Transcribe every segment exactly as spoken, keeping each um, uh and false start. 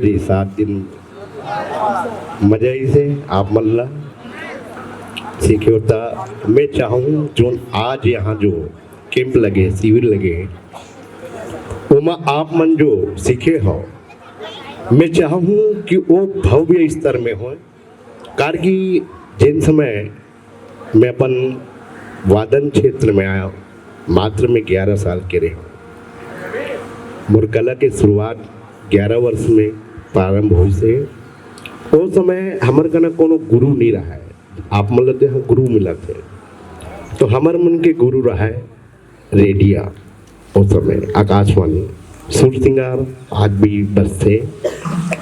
जी, सात दिन मजा ही से आप मन ला सीखे होता। मैं चाहूँ, जोन आज यहाँ जो कैंप लगे, शिविर लगे, ओमा आप मन जो सीखे हो, मैं चाहूँ कि वो भव्य स्तर में हो। कार कि जिन समय मैं अपन वादन क्षेत्र में आया, मात्र में ग्यारह साल के रहे, मोर कला के शुरुआत ग्यारह वर्ष में प्रारंभ होइस हे। ओ समय हमर कना कोनो गुरु नहीं रहा है। आप मन ल तो यहाँ गुरु मिलत हे, तो हमर मन के गुरु रहा है रेडिया, ओ समय आकाशवाणी, सुर सिंगार आज भी बजथे।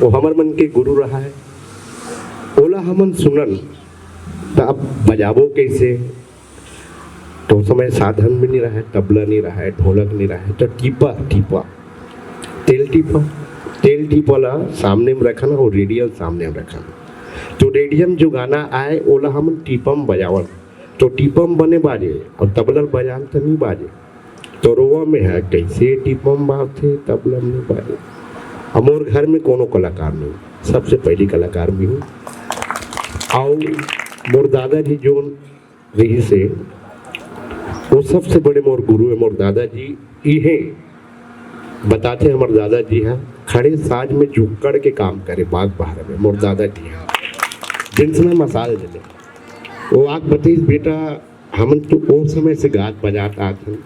वो हमर मन के गुरु रहा है। ओला हमन सुनन, त अब बजाबो कैसे? तो ओ समय साधन भी नहीं रहा है, तबला नहीं रहा है, ढोलक नहीं रहा है, तो टीपा, टीपा, तेल टीपा, तेल टीपा ला सामने में रखन और रेडियम सामने में रखन। तो रेडियम जो गाना आए, ओला हमन टीपा में बजावन। तो टीपा में बने बाजे और तबला बजान तो नहीं बाजे। तो रोवा में है, कैसे टीपा में बाजथे, तबला में नहीं बाजे। अब मोर घर में कोनो कलाकार नहीं, सबसे पहली कलाकार भी हूँ। और मोर दादाजी जोन रहिस हे, वो सबसे बड़े मोर गुरु है। मोर दादाजी इहे बताथे, हमर दादाजी ह खड़े साज में जुक्कड़ के काम करे, बाग बहर में मोर दादाजी ह। जिन समय मसाल जले, वो आग बतईस, "बेटा, हमन तो ओ समय से गात बजात आत हन,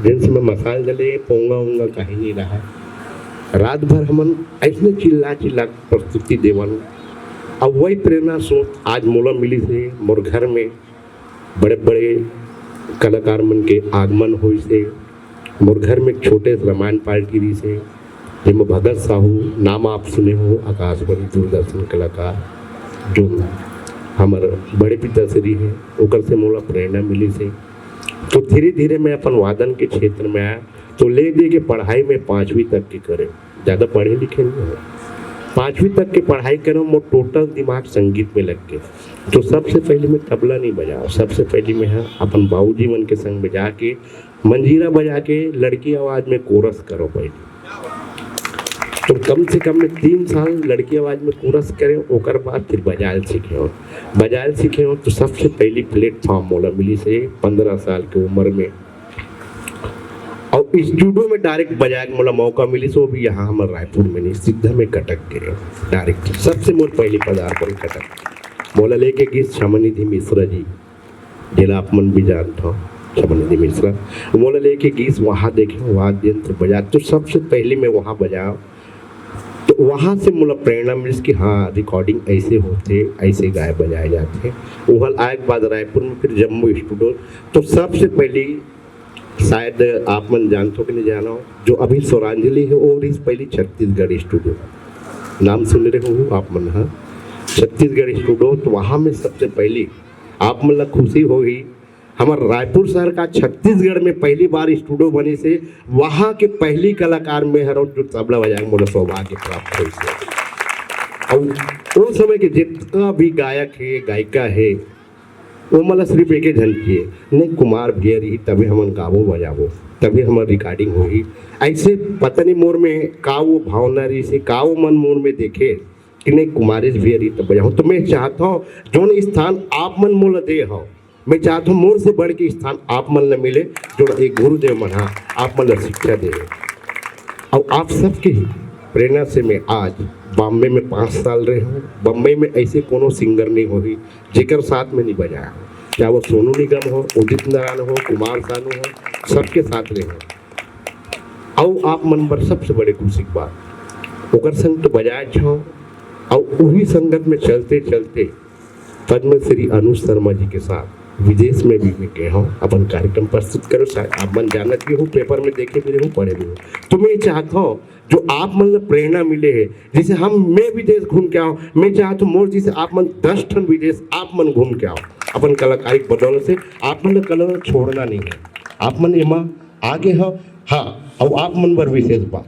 जिन समय मसाल जले, पोंगा ओंगा कहीं नहीं रहा। रात भर हमन ऐसने चिल्ला चिल्ला प्रस्तुति देवन।" अब वही प्रेरणा स्रोत आज मोला मिलिस हे। मोर घर में बड़े-बड़े कलाकार मन के आगमन होइस हे। मोर घर में एक छोटे से रामायण पार्टी रहिस हे, जेमा भगत साहू, नाम आप सुने हो, आकाशवाणी दूरदर्शन कलाकार, जो हमर बड़े पिताश्री हे, ओकर से मोला प्रेरणा मिलिस हे। तो धीरे-धीरे मैं अपन वादन के क्षेत्र में आया, तो ले दे के पढ़ाई में पाँचवीं तक के करे, ज़्यादा पढ़े लिखे नहीं हो। पाँचवीं तक के पढ़ाई करे, मोर टोटल दिमाग संगीत में लग गए। तो सबसे पहले मैं तबला नहीं बजाओ, सबसे पहले मैं ह अपन बाबूजी मन के संग में जाके मंजीरा बजा के लड़की आवाज में कोरस करो पहले। तो कम से कम मैं तीन साल लड़की आवाज में कोरस करे, ओकर बाद फिर बजाल सीखे हो। बजाल सीखे हो तो सबसे पहली प्लेटफॉर्म मोला मिलिस हे पंद्रह साल के उम्र में। और स्टूडियो में डायरेक्ट बजाए के मोला मौका मिलिस, वो भी यहाँ हमर रायपुर में नहीं, सीधा में कटक के डायरेक्ट। सबसे मोर पहली पदार्पण कटक। मोला लेके गिस छमनिधि मिश्रा जी, जेला आप मन भी जानत हो, छमनिधि मिश्रा। मोला लेके गिस, वहाँ देखे वाद्य यंत्र बजा, तो सबसे पहले मैं वहाँ बजाओ। तो वहाँ से मोला प्रेरणा मिलिस कि हाँ, रिकॉर्डिंग ऐसे होथे, ऐसे गाए बजाए जाथे। वहाँ आए के बाद रायपुर में फिर जम्मू स्टूडियो, तो सबसे पहली शायद आप मन जानथो कि नहीं जानो, जो अभी स्वरांजलि है, वो रहिस पहली छत्तीसगढ़ स्टूडियो। नाम सुने रहे हो आप मन, हाँ, छत्तीसगढ़ स्टूडियो। तो वहाँ में सबसे पहली आप मन ला खुशी होही, हमर रायपुर शहर का छत्तीसगढ़ में पहली बार स्टूडियो बनिस हे, वहाँ के पहली कलाकार मैं हरौं जो तबला बजाए मोला सौभाग्य प्राप्त होइस हे। और वो समय के जितना भी गायक है, गायिका है, वो मोला सिर्फ एके झन किए, "नहीं, कुमार भैया रही, तभी हमन गाबो बजाबो, तभी हमर रिकॉर्डिंग होही।" ऐसे पता नहीं मोर में का वो भावना रहिस हे, का वो मन मोर में देखे कि नहीं, कुमारेश भैया रही तब बजाऊँ। तो मैं चाहता हूँ, जोन स्थान आप मन मोला दे हो, मैं चाहता हूँ मोर से बढ़ के स्थान आप मन ला मिले, जो एक गुरुदेव मन हा आप मन ला शिक्षा दे। और आप सबके ही प्रेरणा से मैं आज बॉम्बे में पाँच साल रहे हूँ। बॉम्बे में ऐसे कोनो सिंगर नहीं होही जेकर साथ में नहीं बजाया हो, चाहे वो सोनू निगम हो, उदित नारायण हो, कुमार सानू हो, सबके साथ रहे हूँ। अउ आप मन बर सबसे बड़े खुशी के बात, ओकर संग तो बजाए छो, अउ उही संगत में चलते चलते पद्मश्री अनुज शर्मा जी के साथ विदेश में भी मैं गए हूँ अपन कार्यक्रम प्रस्तुत करो। शायद आप मन जानत भी हो, पेपर में देखे भी हो, पढ़े भी हो। तो मैं ये चाहता हूँ, जो आप मन ला प्रेरणा मिले है, जैसे हम, मैं विदेश घूम के आऊँ, मैं चाहता हूँ मोर जैसे आप मन दस ठन विदेश आप मन घूम के आओ अपन कलाकारी के बदौलत से। आप मन ला कला छोड़ना नहीं है, आप मन एमा आगे हो। हाँ, अउ आप मन बर विशेष बात,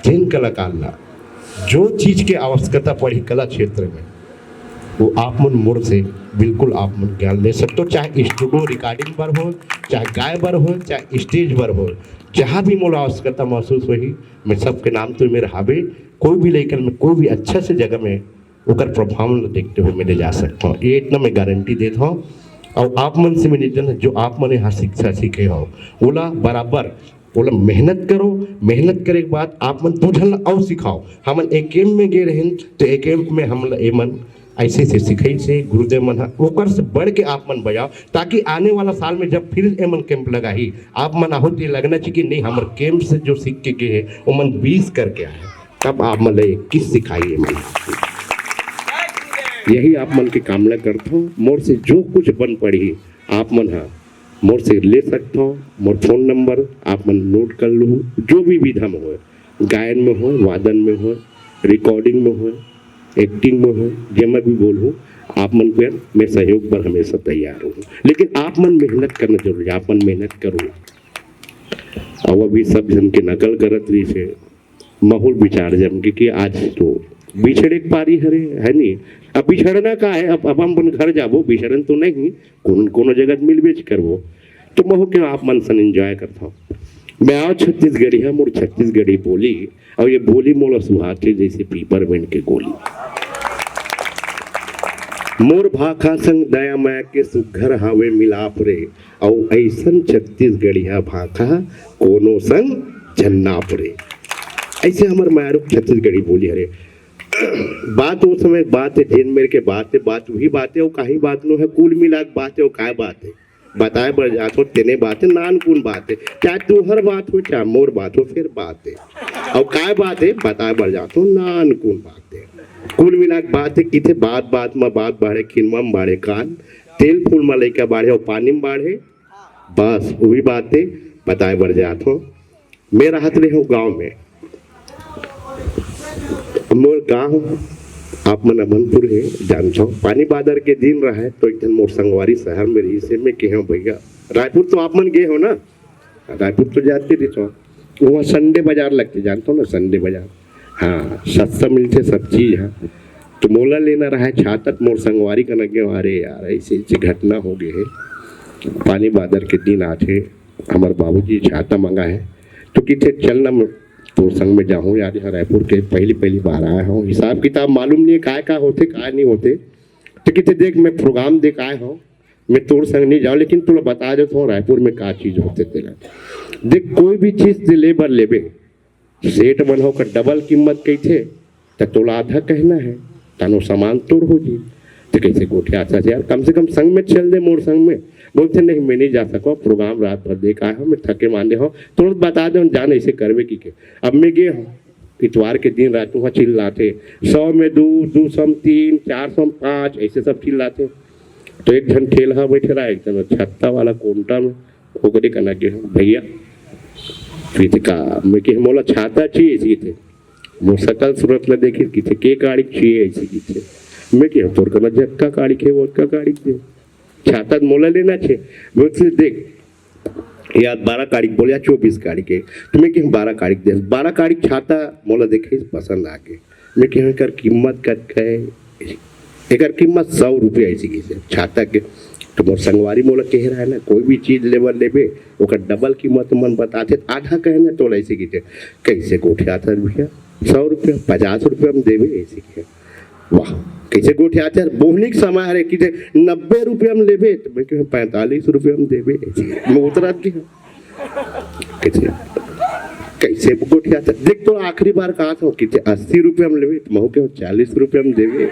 जिन कलाकार ला जो चीज के आवश्यकता पड़ी कला क्षेत्र में, वो आप मन मोर से बिल्कुल आप मन ज्ञान ले सकते हो, चाहे स्टूडियो रिकॉर्डिंग बर हो, चाहे गाय बर हो, चाहे स्टेज बर हो, जहाँ भी मोला आवश्यकता महसूस होही, मैं सबके नाम तो मेरे हावे, कोई भी लइकन में कोई भी अच्छा से जगह में ओकर प्रभाव ल देखते हुए मैं ले जा सकता हूँ, ये इतना मैं गारंटी देता हूँ। और आप मन से मैं निवेदन है, जो आप मन यहाँ शिक्षा सीखे हो, ओला बराबर, ओला मेहनत करो। मेहनत करे के बाद आप मन दू झन ला अउ सिखाओ। हमन ए कैंप में गए रहेन, तो ए कैंप में हमन ला ए मन ऐसे से सिखाइस हे गुरुदेव मन ह, ओकर से बढ़ के आप मन बजाओ, ताकि आने वाला साल में जब फिर ए मन कैंप लगाही, आप मन आहू तो ये लगना चाहिए कि नहीं, हमर कैंप से जो सीख के गए हैं, वो मन बीस करके आए, तब आप मन ला इक्कीस सिखाही ए मन। यही आप मन के कामना करथो। मोर से जो कुछ बन पड़ही, आप मन ह मोर से ले सकथो, मोर फोन नंबर आप मन नोट कर लूहू। जो भी विधा में होय, गायन में होय, वादन में होय, रिकॉर्डिंग में होय, एक्टिंग में होय, जेमा भी बोलहू, आप मन के मैं सहयोग बर हमेशा तैयार हूँ। लेकिन आप मन मेहनत करना जरूरी है, आप मन मेहनत करो। अब अभी सब झन के नकल करत रहिस हे, महू ल विचार जम के कि आज तो बिछड़े के पारी हरे, है नी? अब बिछड़ना का है, अब, अब हम अपन घर जाबो, बिछड़न तो नहीं, कोनो, कोनो जगह मिलबेच करबो। तो महू के आप मन सन एंजॉय करथव। मैं आओ छत्तीसगढ़िया, मोर छत्तीसगढ़ी बोली, और ये बोली मोला सुहाथे जैसे पीपर बेंट के गोली। मोर भाखा संग दया माया के सुघर हावे मिलाप रे, अउ ऐसन छत्तीसगढ़िया भाखा कोनो संग झन नाप रे। ऐसे हमर मायारू छत्तीसगढ़ी बोली हरे। बात वो समय के बात है, जेन मेर के बात है, बात वही बात है, वो काही बात नो है, कुल मिला के बात है, वो काय बात है? बताए बर जात हो तेने बात है, नान कुन बात है, चाहे तुहर बात हो, चाहे मोर बात हो, फिर बात है। और काय बात है, बताए बर जात हो, नान कुन बात है। कुल मिला के बात है, किथे बात बात में बात बाढ़े, खिनमा में बाढ़े कान, तेल फूल में लइका बाढ़े और पानी में बाढ़े, बस वही बात है, बताए बर जात हो। मैं रहत रहे हूँ गाँव में, मोर गाँव आप मन अभनपुर है, जानथव। पानी बादर के दिन रहे तो एक दिन मोर संगवारी शहर में रहिस हे, मैं कहे, "भैया, रायपुर तो आप मन गए हो ना?" रायपुर तो जाते रहिथव, वहाँ संडे बाजार लगथे, जानथव ना संडे बाजार? हाँ, सस्ता मिलथे सब चीज। हाँ, तो मोला लेना रहे छाता, त मोर संगवारी कना गे, "अरे यार, ऐसे ऐसे घटना हो गए है, पानी बादर के दिन आथे, हमर बाबूजी छाता मंगा है, तो किथे चल ना, मैं तोर संग में जाहूँ यार।" यहाँ रायपुर के पहली पहली बार आए हूँ, हिसाब किताब मालूम नहीं है, काय का होथे, काय नहीं होथे। तो किथे, "देख, मैं प्रोग्राम देख आए हूँ, मैं तोर संग नहीं जाऊँ, लेकिन तोला बता देता हूँ रायपुर में का चीज होथे तेला। देख, कोई भी चीज ते ले बर लेबे, सेठ मन ह ओकर डबल कीमत कहिथे, त तोला आधा कहना है, तानो सामान तोर हो जी।" त कइसे गोठियाथे यार, "कम से कम संग में चल दे, मोर संग में।" बोलथे, "नहीं, मैं नहीं जा सको, प्रोग्राम रात भर देख आए हो, मैं थके मांदे हो, तुरंत बता दे, जान ऐसे करबे की के।" अब मैं गे हूँ, इतवार के दिन रात वहाँ चिल्लाथे, "सौ में दू, दू सौ में तीन, चार सौ में पाँच", ऐसे सब चिल्लाथे। तो एक झन ठेलहा बैठे रहा, एक झन छत्ता वाला कोंटा में, ओकरे कना गे हूँ, "भैया," कहिथे, "का?" मैं कहे, "मोला छाता चाहिए," ऐसे कहिथे। मोर सकल सूरत ला देखिस, कहिथे, "के काड़ी चाहिए?" ऐसे कहिथे। मैं कहे, "तोर कना जतका काड़ी के, ओतका काड़ी दे, छाता त मोला लेना छे।" बोलथे, "देख यार, बारह काड़ी के बोल या चौबीस काड़ी के।" तो मैं कहे, "बारह काड़ी के दे।" बारह काड़ी के छाता मोला देखे, पसंद आ गे। मैं कहे, "एकर कीमत कतका है?" "एकर कीमत सौ रुपया," ऐसे कहिथे, "छाता के।" तो मोर संगवारी मोला कहे रहा है ना, "कोई भी चीज लेबर लेबे, ओकर डबल कीमत मन बताथे, त आधा कहे ना तोला," ऐसे कहिथे। कइसे गोठियाथस भैया, "सौ रुपया, पचास रुपया में देबे?" ऐसे कहे। वाह, कइसे गोठियाथे यार, बोहनी के समय हरे, कहिथे, "नब्बे रुपया में लेबे?" तो मैं कहे, "पैंतालीस रुपया में देबे?" ऐसे मैं उतरत गे हूँ। कइसे, कइसे गोठियाथे? "देख, तोला आखिरी बार कहत हूँ," कहिथे, "अस्सी रुपया में लेबे?" तो महू कहे, "चालीस रुपया में देबे?"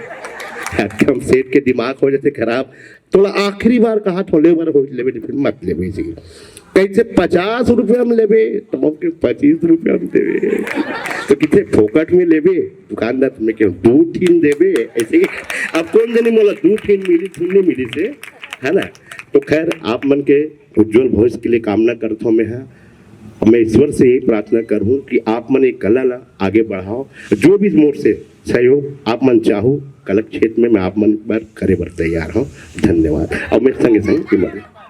एकदम सेठ के दिमाग हो जाथे खराब। "तोला आखिरी बार कहत हूँ, लेबर हो लेबे, नहीं फिर मत लेबे जी।" कइसे, "पचास रुपया में लेबे?" तो महू कहे, "पच्चीस रुपया में देबे।" तो कहिथे, "फोकट में लेबे?" दुकानदार, तो मैं कहे, "दू ठिन देबे?" ऐसे ही। अब कोन जनी मोला दू ठिन मिलिस, ठिन नहीं मिलिस हे, है ना? तो खैर, आप मन के उज्जवल भविष्य के लिए कामना करत हूँ मैं, हाँ। मैं ईश्वर से यही प्रार्थना करूँ कि आप मन ये कला ला आगे बढ़ाओ। जो भी मोर से सहयोग आप मन चाहू, कला क्षेत्र में मैं आप मन बर करे बर तैयार हूँ। धन्यवाद। और मैं संगे संग विमल।